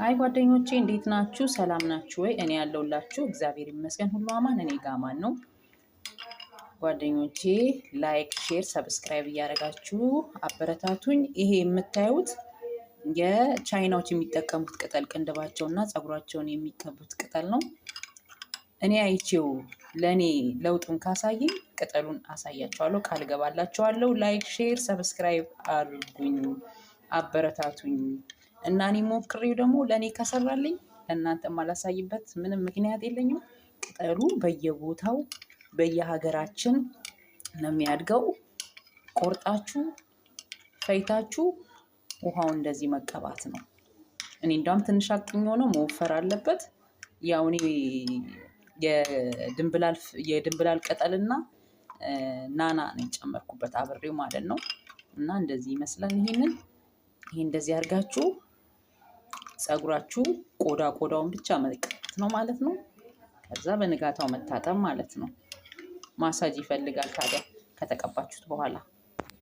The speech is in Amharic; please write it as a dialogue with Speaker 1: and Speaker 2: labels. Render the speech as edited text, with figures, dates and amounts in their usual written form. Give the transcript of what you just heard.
Speaker 1: Hi ጓደኞቼ፣ እንዴት ናችሁ? ሰላም ናችሁ ወይ? እኔ ያለሁላችሁ እግዚአብሔር ይመስገን ሁሉ አማን፣ እኔ ጋ አማን ነው። ጓደኞቼ like፣ share፣ subscribe እያደረጋችሁ አበረታቱኝ። ይሄ የምታዩት የቻይናዎች የሚጠቀሙት ቅጠል፣ ቅንድባቸውና ፀጉራቸውን የሚቀቡት ቅጠል ነው። እኔ አይቼው ለእኔ ለውጡን ካሳየኝ ቅጠሉን አሳያችኋለሁ፣ ቃል እገባላችኋለሁ። Like፣ share፣ subscribe አድርጉኝ፣ አበረታቱኝ እና እኔ ሞክሬው ደግሞ ለእኔ ከሰራልኝ ለእናንተ ማላሳይበት ምንም ምክንያት የለኝም። ቅጠሉ በየቦታው በየሀገራችን ነው የሚያድገው። ቆርጣችሁ ፈይታችሁ ውሃው እንደዚህ መቀባት ነው። እኔ እንዳውም ትንሽ አቅኝ ሆኖ መወፈር አለበት። ያው እኔ የድንብላል ቅጠልና ናና ነው የጨመርኩበት አብሬው ማለት ነው። እና እንደዚህ ይመስላል። ይሄንን ይሄ እንደዚህ አድርጋችሁ ፀጉራችሁ ቆዳ ቆዳውን ብቻ መቀባት ነው ማለት ነው። ከዛ በንጋታው መታጠብ ማለት ነው። ማሳጅ ይፈልጋል ታዲያ ከተቀባችሁት በኋላ።